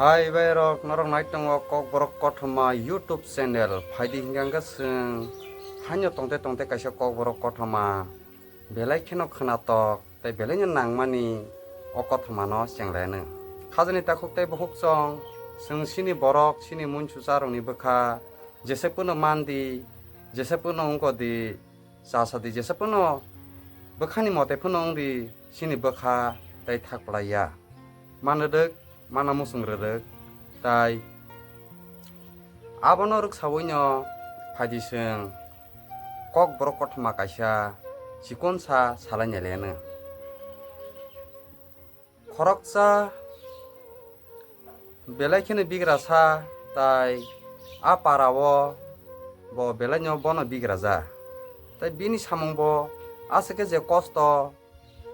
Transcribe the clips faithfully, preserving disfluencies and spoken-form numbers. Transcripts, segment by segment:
Hai bai rok, norok nai tongo Kokborok Kothoma YouTube channel. Phaidi hinkha khe chwng haino tongte tongte kaisa Kokborok Kothoma belai kheno khwnatok tei belaino nangmani o kothomano chenglaino. Khajani takhuk tei bukhuk chwng, chwng chini borok, chini munchucharokni bwkha jesa phano mandi, jesa phano wngkodi, chasadi, jesa phano bwkhani mote phano wngdi, chini bwkha tei thak plaiya. Manrwdwk, mana muchung rwdwk, tai abono rwksawino phaidi chwng Kokborok Kothoma kaisa chikonsa salai naileno. Khoroksa belai kheno bigrasa, tai a parao bo belaino bono bigraja. Tai bini samungbo aswk khe je kosto,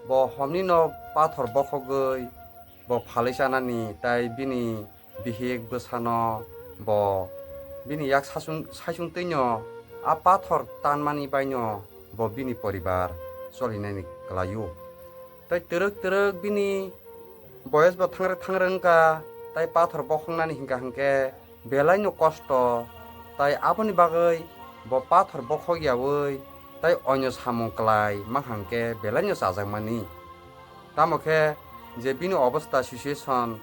bo homnino pathor bokhogwi bo phalwi chanani, tai bini bihik bwsano bo bini yak sachung-, saichung twino a pathor tanmani baino bo bini poribar cholinani kwlaio. Tai twrwk twrwk bini boyes bo thangrwk thangrwk wngkha, tai pathor bokhoknani hinkha hinkhe belaino kosto, tai aboni bagwi bo pathor bokhok yaui tai onyo samung kwlai mankha hinkhe belaino chajakmani. Tamo khe je bini obostha situation,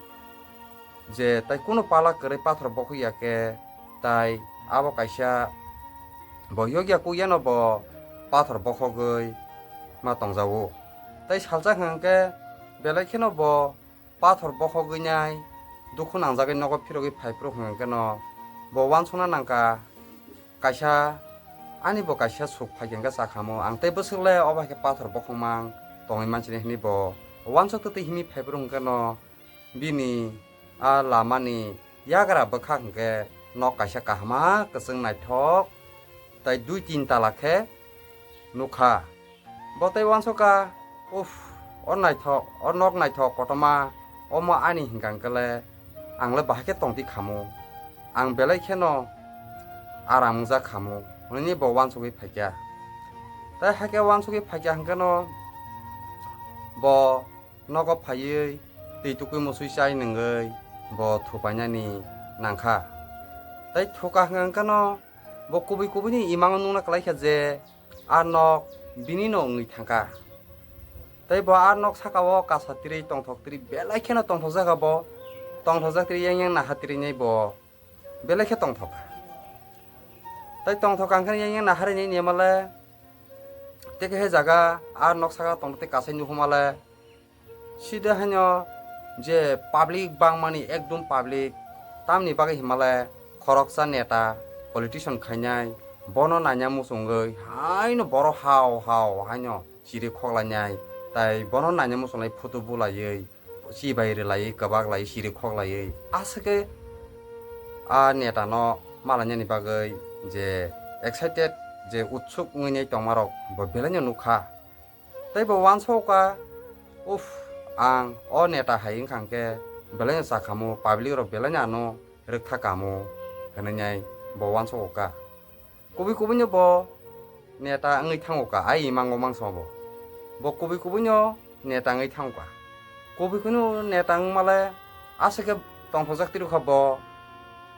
je tai kunu pala kwrwi pathor bokhok ya khe, tai abo kaisa bo yokya kukyano bo pathor bokhogwi ma tongjago. Tai salsa hwnkhe belai kheno bo pathor bokhogwi nai dukhu nangjagwi nogo phirogwi phaiphuru hwnkhe no bo uansukna nangkha, kaisa ani bo kaisa suk phaikhe hwnkhe chakhamu ang tei bwswk le obo hai khe pathor bokhokma tongwi mansini hwnwi bo uansuk twtwi himwi phaiphuru hwnkhe no bini a lamani yagra bwkhak hwnkhe nok kaisa kahama kwchwng naithok tai dui tin tala khe nukha. Bo tei uansukha, "Uff, o naithok, o nok naithok kotorma, omo ani hinkha hwnkhe le ang le bahai khe tongtwi khamu, ang belai kheno aram wngjak khamu," hwnwi bo uansugwi phaikha. Tai hakhe uansugwi phaikha hwnkhe no bo nogo phaiwi twi tukui musui chai nungwi bo thupainani nangkha. Tai thuka hwnkha hwnkhe no bo kubui kubui ni imango nukna kwlaikha je a nok bini no wngwi thangkha. Tai bo a nok saka o kasa tiri tongthok tiri belai kheno tongthokjak bo, tongthokjak tiri yang yang naha tiri nai bo belai khe tongthok. Tai tongthok ang khe yang yang naharwi nai nimale, tei khe he jaga a nok saka tongthok tei kasai nuhumale, sida haino je public bangmani ekdum public, tamni bagwi himale khoroksa neta politician khainai, bono naina muchungwi haino borok hao hao haino chiri khoklainai, tai bono naina muchunglai photo bulaiwi, chibai rwlaiwi, kwbak laiwi, chiri khoklaiwi. Aswk khe a neta no malainani bagwi je excited, je utsuk wngwi nai tongmarok bo belaino nukha. Tei bo uansukha, "Uff, ang o neta hai wngkha hwnkhe belaino chakhamu, public rok belaino ano rwktha kamu," hwnwi nai bo uansukha. Kubui kubui no bo neta wngwi thango ka, ai imango mangso bo. Bo kubui kubui no neta wngwi thango ka. Kubui kubui no neta wngmale aswk khe tongthokjak twi rwkha bo.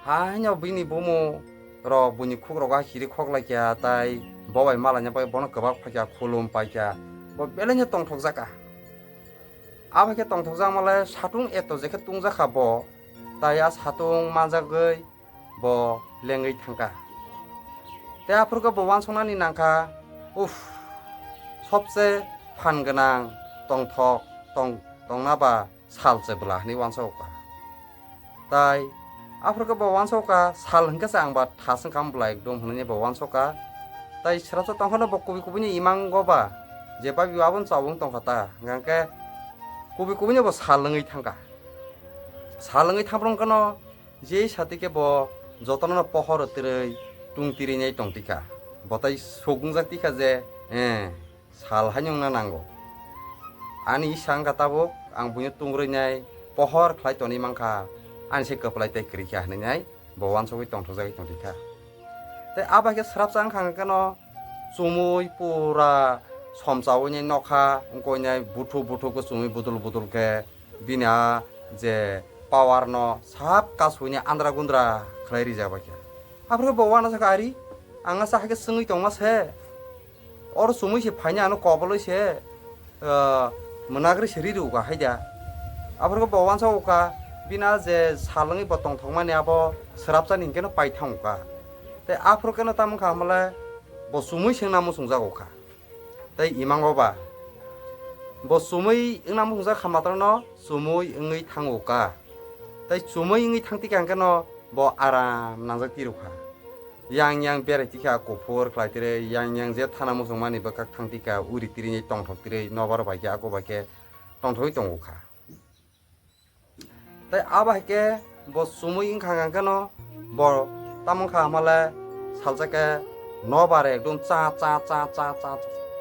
Haino bini bumu rok buini khuk rogo chiri khoklaikha, tai bo bai malaina bai bono kwbak phaikha, khulum paikha. Bo belaino tongthokjak kha. Abo khe tongthokjak male satung eto je khe tungjakha bo, tai a satung manjagwi bo lengwi thangkha. Tei aphuru khe bo uansuknani nangkha, "Uff, sobse phan gwnang tongthok tong-, tongna ba sal se bwla," hwnwi uansukha. Tai aphuru khe bo uansukha, "Sal hwnkhe se ang ba thas wngkha bwla ekdum," hwnwi bo uansukha. Tai swrapsa tongkhano bo kubui kubui ni imango ba, je babi bo abono chawung tongkha ta, hwnkhe kubui kubui no bo sal wngwi thangkha. Sal wngwi thangphuru wngkhano jei sati khe bo jotono no pohor twrwi tung tirinai tong tikha. Bo tai suk wngjak tikha je, "Eh, sal haino wngna nango. Ani isa wngkha tabuk, ang buino tung rwinai pohor khlai tonwi mankha, ani se kwplai tei kwrwi kha," hwnwi nai bo uansugwi tongthokjagwi tong tikha. Tei abo hai khe swrapsa wngkha hwnkhe no chumui pura somchaui nai nokha wngkoi nai, buthu buthu khe chumui budul budul khe bini a je Power no sap kasui ni andra gundra khlai rijak bai kha. Aphuru bo uanasa kha ari, ang asa hai khe swngwi tongma se. Oro chumui se phaini ano koboloi se, ah, mwnagri se riri uka hai da. Aphuru bo uansa uka, bina je salwngwi bo tongthokmani abo swrapsa ni hwnkhe no paithang uka. Tei aphuru khe no tamo kha hamle bo chumui se wngna muchungjak uka. Tei imango ba bo chumui wngna muchungjak kha matrano chumui wngwi thango ka. Tei chumui wngwi thang tikha hwnkhe no bo aram nangjak tiro kha. Yang yang berai tikha kuphur khlai tiri, yang yang je thana muchungmani bwkhak thang tikha, uri tiri tongthok tiri, nobar bai khe ako bai khe tongthogwi tongo kha. Tei abo hai khe bo chumui wngkha hwnkhe no bo tamo wngkha hamale salsa khe nobar ekdom cha cha cha cha cha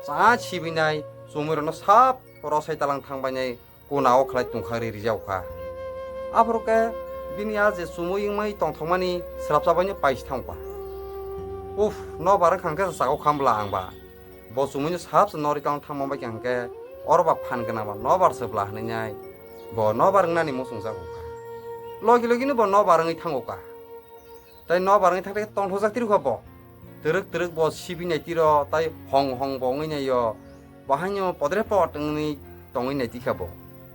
cha sibinai chumui rokno sap rosai talang thang bainai kona o khlai tongkha ri rijak kha. Aphuru khe bini a je chumui wngmani tongthokmani swrapsa baino paisi thang kha. Uff, nobar wngkha hwnkhe chakao kham bwla ang ba. Bo chumui no sap se nori tong thangma bai khe hwnkhe oro ba phan gwnang ba nobar se bwla hwnwi nai bo nobar wngnani muchungjak kha. Logi logi no bo nobar wngwi thango kha. Tei nobar wngwi thang thang tongthokjak tiro kha bo. Twrwk twrwk bo sibinai tiro, tei hong hong bo wngwi naio. Bo haino podre pod wngwi tongwi nai tikha bo.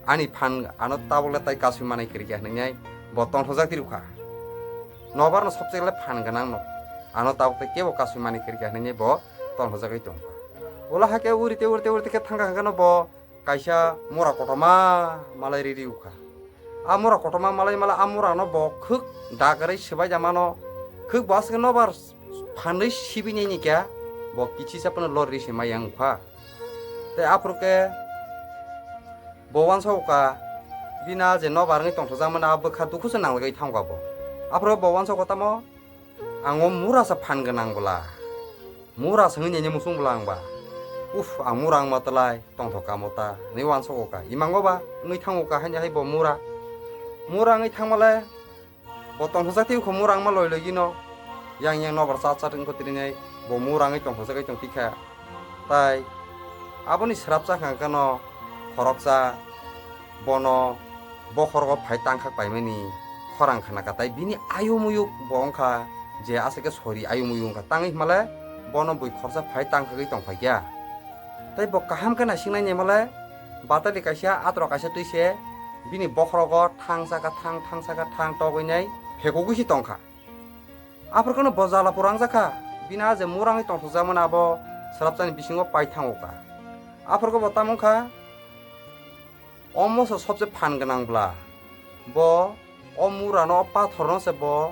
Ani phan ano tabuk le tei kasui manai kwrwi kha hwnwi nai bo tongthokjak tiro kha. Nobar no sobse le phan gwnang no. Ano tabuk tei kebo kasui manai kwrwi kha hwnwi nai bo tongthokjagwi tong kha. Ulo hai khe uri tei uri tei uri tei khe thang kha hwnkhe no bo kaisa mura kotorma malai riri ukha. A mura kotorma malai mala a mura no bo khwk dagarwi swbai da mano. Khwk bo aswk nobar phanwi sibini ni kya bo kichisa phano lorri se mai yang ukha. Tei aphuru khe bo uansa uka bina je nobar wngwi tongthokjak mano a bwkha dukhu se nanglagwi thang kha bo. Aphuru bo uansa uka tamo Ang o mura sa phan gwnang bwla. Mura sa wngwi nini muchung bwla ang ba. Uff, ang mura wngma twlai, tongthok kamo ta, hwnwi uansogo ka. Imango ba, wngwi thango ka, haini hai bo mura. Mura wngwi thangma le, bo tongthokjak twi kho mura wngma loi loi gino. Yang yang nobar cha cha wngkho tini nai, bo mura wngwi tongthokjagwi tong tikha. Tai aboni swrapsa hwnkha hwnkhe no khoroksa bono bokhorogo phai tangkhak paimani khorang khna kha, tai bini ayung muyung bo wngkha je aswk khe sori ayung muyung wngkha, tangwi hwnmale bono bui khoroksa phai tangkhagwi tongphaikha. Tai bo kaham khe naisingnaini hwnmale batali kaisa atorok kaisa twi se bini bokhorogo thang saka thang thang saka thang togwi nai phekugwi se tongkha. Aphuru kheno bo jala pura wngjakha, bini a je mura wngwi tongthokjakmani abo swrapsani bisingo pai thango kha. Aphuru khe bo tamo wngkha, o moso sobse phan gwnang bwla. Bo o murano, o pathorno se bo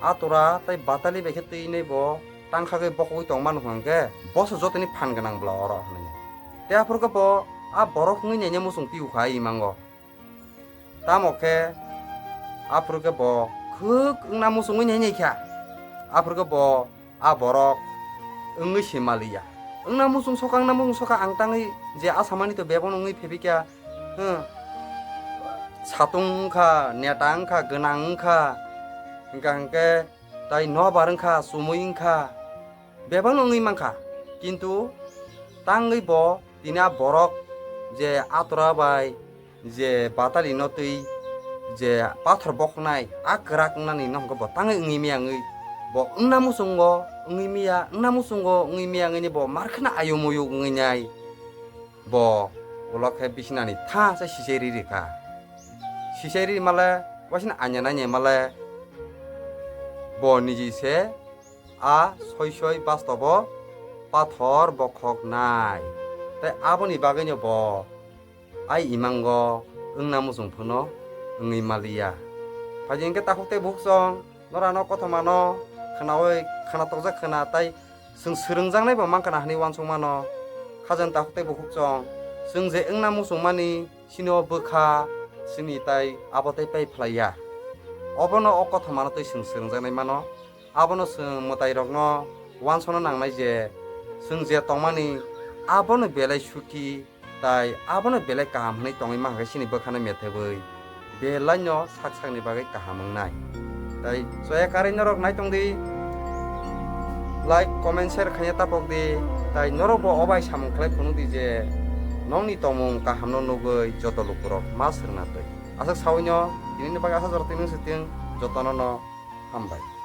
atura tei batali bai khe twi nai bo tangkhagwi bokhogwi tongmano hwnkhe, bo se jotoni phan gwnang bwla oro hwnwi. Tei aphuru khe bo a borok wngwi naina muchung twi kha imango. Tamo khe aphuru khe bo khwk wngna muchungwi nai nai kha. Aphuru khe bo a borok wngwi se maliya. Wngna muchung soka, wngna muchung soka ang tangwi je asamani to bebon wngwi phebikya. Hmm. Satung wngkha, neta wngkha, gwnang wngkha. Hwnkha hwnkhe tai nobar wngkha, chumui wngkha. Bebakno wngwi mankha, kintu tangwi bo tini a borok je atora bai je batali no twi je pathor bokhoknai a kwrak wngnani no hwnkhe bo tangwi wngwi maya wngwi bo wngna muchungo wngwi maya, wngna muchungo wngwi maya wngwi bo mar kheno ayung muyung wngwi nai bo ulo khe bisinani tha se sisai riri kha. Sisai riri male waisino anya nai male bo niji se a soi soi bastobo pathor bokhok nai. Tei aboni bagwino bo ai imango wngna muchung phano wngwi maliya. Phaidi hwnkhe takhuk tei bukhuk chwng norano kothomano khnaui khnatokjak khna tei chwng swrwngjaknai bo mankha na hwnwi uansukmano. Khajani takhuk tei bukhuk chwng, chwng je wngna muchungmani chini o bwkha chini tai abo tei pai phlai ya. Obono o kothomano tei chwng swrwngjaknai mano. Abono chwng mwtairokno uansukna nangnai je, chwng je tongmani abono belai suthi, tai abono belai kaham hwnwi tongwi mankha khe chini bwkhano methebwi belaino sak sakni bagwi kaham wngnai. Tai choya karwi norok nai tong di, like, comment, share khaina tapok di, tai norokbo o bai samung khlai phunuk di je nokni tongmung kahamno nugwi joto lukurok ma swrwngna twi. Aswk sawi no tini ni bagwi aswk jora twi mung si tong, jotono no hambai.